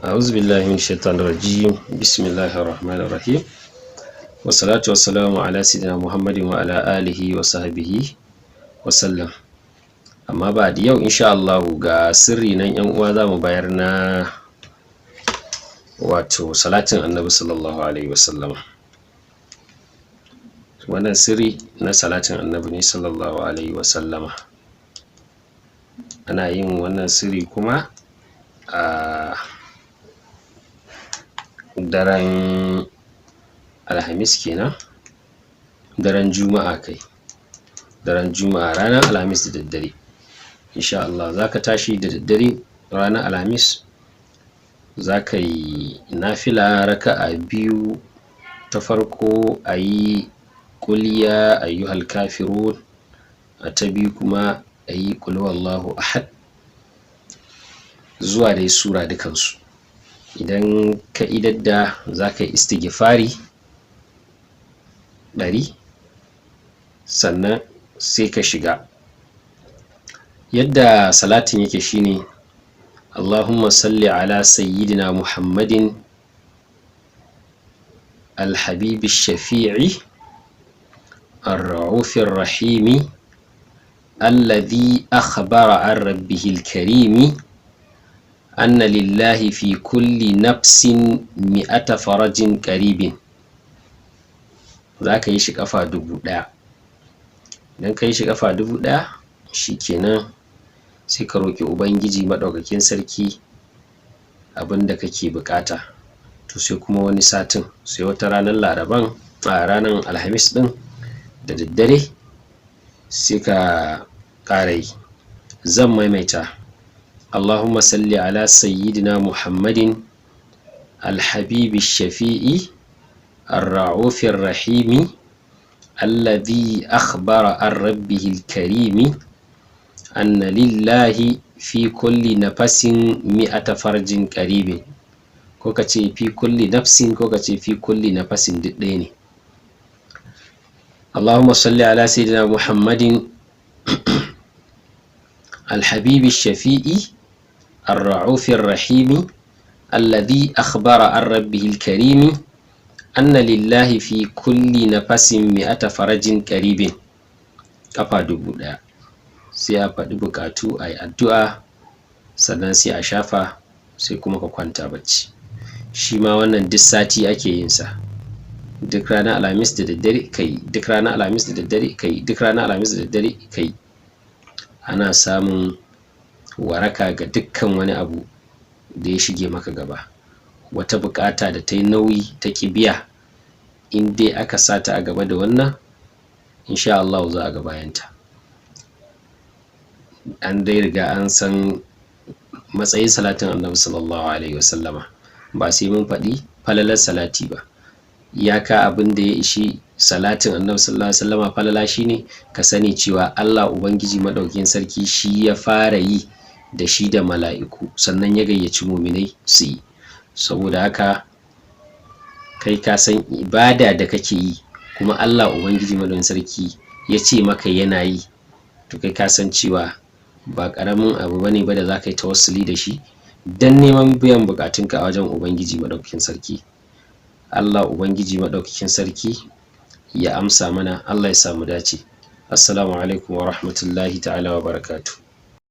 A'udhu billahi minash shaitanir rajim. Bismillahir rahmanir rahim. Wassalatu wassalamu ala sayyidina Muhammadin wa ala alihi wa sahbihi wa sallam. Amma ba da yau, insha Allah, ga sirri nan yan uwa za mu bayar na wato salatin Annabi sallallahu alaihi wasallam. Wannan sirri na salatin Annabi ne sallallahu alaihi wasallama. Ana yin wannan sirri kuma a daren Alhamis kenan, daren Juma'a kai, daren Juma'a, ranar Alhamis da daddare. Insha Allah za ka tashi da daddare ranar Alhamis, za ka yi nafila raka'a biyu. Ta farko a yi "Qul ya ayyuhal kafirun", a ta biyu kuma a yi "Qul huwallahu ahad", zuwa dai sura dukansu. Idan ka idar da, za ka yi istighfari 100, sannan sai ka shiga. Yadda salatin yake shine: "Allahumma salli ala sayyidina Muhammadin alhabibi shafi'i الرؤوف الرحيم الذي أخبر عن ربه الكريم أن لله في كل نفس 100 فرج قريب". Za ka yi shi ƙafa 1000. Idan ka yi shi ƙafa 1000, shikenan, sai ka roƙi Ubangiji Maɗaukakin Sarki abin da kake buƙata. To, sai kuma wani satin, sai wata ranar Laraban, a ranar Alhamis ɗin da daddare, sai ka ƙara yi. Zan maimaita: "Allahumma salli ala sayyidina Muhammadin alhabibi shafi'i الرؤوف الرحيم الذي أخبر عن ربه الكريم أن لله في كل نفس 100 فرج قريب". Ko ka ce "في كل نفس", ko ka ce "في كل نفس", duk ɗaya ne. "اللهم صل على سيدنا محمد الحبيب الشفيع الرؤوف الرحيم الذي أخبر عن ربه الكريم أن لله في كل نفس 100 فرج قريب", kafa 1000. Sai a faɗi buƙatu, a yi addu'a, sannan sai a shafa, sai kuma ka kwanta bacci. Shi ma wannan duk sati ake yin sa. Duk ranar Alhamis da daddare kai, duk ranar Alhamis da daddare kai, duk ranar Alhamis da daddare kai. Ana samun waraka ga dukkan wani abu da ya shige maka gaba, wata buƙata da ta yi nauyi ta ƙi biya. In dai aka sa ta a gaba da wannan, insha Allah za a ga bayanta. An dai riga an san matsayin salatin Annabi sallallahu alaihi wasallama, ba sai mun faɗi falalar salati ba. Iyaka abin da ya ishi salatin Annabi sallallahu alaihi wasallama falala shine ka sani cewa Allah Ubangiji Maɗaukakin Sarki shi ya fara yi da shi da mala'iku, sannan ya gayyaci muminai su yi. Saboda haka kai ka san ibada da kake yi, kuma Allah Ubangiji Maɗaukakin Sarki ya ce maka yana yi, to kai ka san cewa ba ƙaramin abu bane ba da za ka yi tawassuli da shi don neman biyan buƙatunka a wajen Ubangiji Maɗaukakin Sarki. Allah Ubangiji Maɗaukakin Sarki ya amsa mana, Allah ya samu dace. Assalamu alaikum wa rahmatullahi ta'ala wa barakatuh.